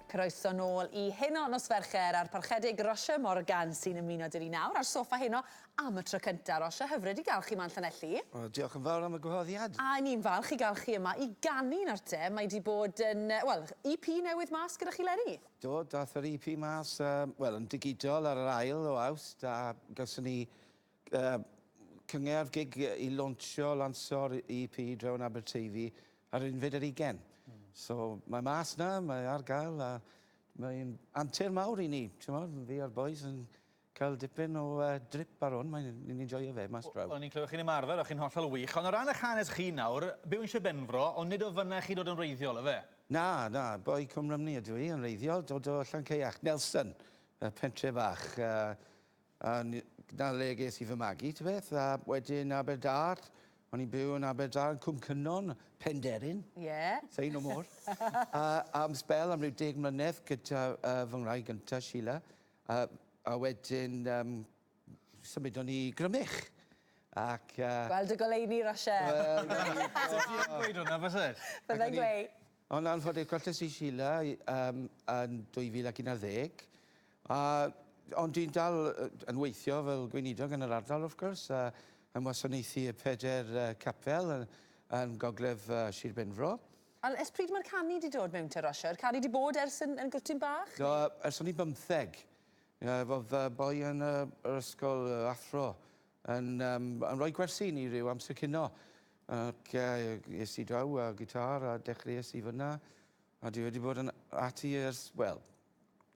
Croeso nôl i Heno nos Fercher a'r Parchedig Rosha Morgan sy'n ymuno 'da ni nawr ar soffa Heno am y tro cynta. Rosha, hyfryd i gael chi 'ma yn Llanelli. Wel, diolch yn fawr am y gwahoddiad. A ni'n falch i gael chi yma i ganu nawr te. Mae 'di bod yn, wel, EP newydd mas gyda chi 'leni. Do, dath yr EP mas, wel, yn digidol ar yr ail o Awst a gawson ni cyngerdd gig i lawnsio, lansio'r EP draw yn Aberteifi ar yr unfed ar ugain. So mae mas 'na, mae ar gael a mae'n antur mawr i ni, t'mod, fi a'r bois yn cael dipyn o drip ar hwn, mae'n ni'n enjoio fe mas draw. O'n i'n clywed chi'n ymarfer, o'ch chi'n hollol wych, ond o ran eich hanes chi nawr, byw yn Sir Benfro, ond nid o fynna chi dod yn wreiddiol, yfe? Na, na, boi Cwm Rhymni ydw i yn wreiddiol, dod o Llancaiach, Nelson, y pentre fach. A 'na le ges i fy magu, ta beth, a wedyn Aberdâr, o'n i'n byw yn Aberdâr, yn Cwm Cynon, Penderyn. Ie. Say no more. A am sbel, am ryw deg mlynedd, gyda fy ngwraig gynta, Sheila, a, a wedyn um, symudon ni i Grymych. Ac... Gweld y goleuni, Roger. Wel, Fyse ti yn gweud hwnna, fyse? Byddai'n gweud. Ond anffodus, colles i Sheila um, yn 2011, a, ond dwi'n dal yn weithio fel gweinidog yn yr ardal, wrth gwrs, a yn wasanaethu y pedair capel yn, yn gogledd Sir Benfro. A ers pryd mae'r canu 'di dod mewn te, Roger? Yr canu 'di bod ers yn, yn grwtyn bach? Do, ers o'n i'n bymtheg. Ie, fodd boi yn yr ysgol, yr athro, yn, um, yn rhoi gwersi i ni rhyw amser cino. Ac es i draw a gitar a dechreuais i fyna. A dwi wedi bod yn ati ers, wel,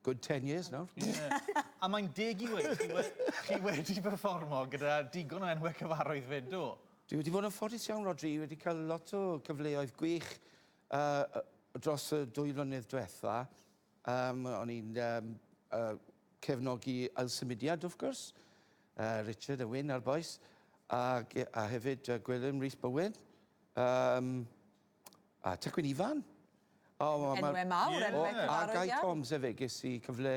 good 10 years nawr. Yeah. A mae'n deg i weud, chi, we, chi wedi perfformo gyda digon o enwau cyfarwydd fyd, do? Dwi wedi bod yn ffodus iawn, Rodri, wedi cael lot o cyfleoedd gwych dros y dwy flynedd diwetha. O'n i'n cefnogi ailsymudiad, wrth gwrs, Richard a Wyn a'r bois, a, a hefyd Gwilym Rhys Bowen, a Tecwyn Ifan. O, ma, enwau mawr, enwau cyfarwydd A Guy Toms hefyd, ges i cyfle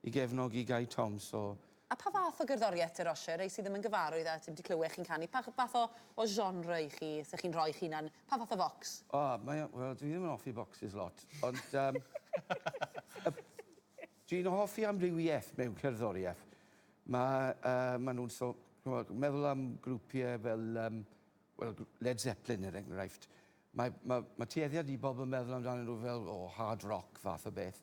i gefnogi Guy Toms, so... A pa fath o gerddoriaeth te, Rosher, rei sydd ddim yn gyfarwydd â ti'm 'di clywed chi'n canu, pa fath o o genre i chi, 'se chi'n rhoi eich hunan, pa fath o focs? O, mae o, wel, dwi ddim yn hoffi bocsys lot, ond yym dwi'n hoffi amrywiaeth mewn cerddoriaeth. Ma' yy ma' nhw'n so, ch'mod, meddwl am grwpie fel yym, wel, Led Zeppelin er enghraifft. Mae ma' ma' tueddiad i bobl meddwl amdanyn nhw fel, o, hard rock fath o beth.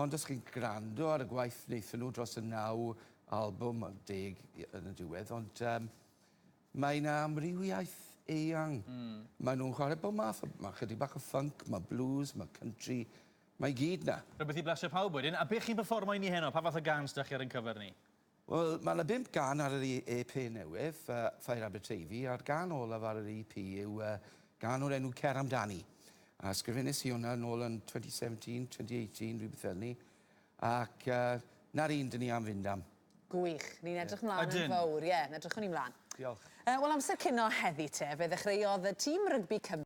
Ond os chi'n gwrando ar y gwaith wnaethon nhw dros y naw albwm, wel, deg yn y diwedd, ond um, mae yna amrywiaeth eang. Mm. Maen nhw'n chwarae bob math, mae chydig bach o funk, mae blues, mae country, mae i gyd na. Rhywbeth i blasio pawb wedyn. A be chi'n performo i ni heno? Pa fath o gân sydd chi ar ein cyfer ni? Wel, mae 'na bump gân ar yr EP newydd, Ffair Aberteifi, a'r gân olaf ar yr EP yw gân o'r enw Cer Amdani. A sgrifennes i hwnna nôl yn 2017, 2018, rhywbeth fel 'ny. Ac 'na'r un 'dyn ni am fynd am. Gwych. Ni'n edrych mlaen yn Ydyn. fowr. Ie, edrychwn ni mlaen. Diolch. Wel, amser cino heddi te, fe ddechreuodd tîm rygbi Cymru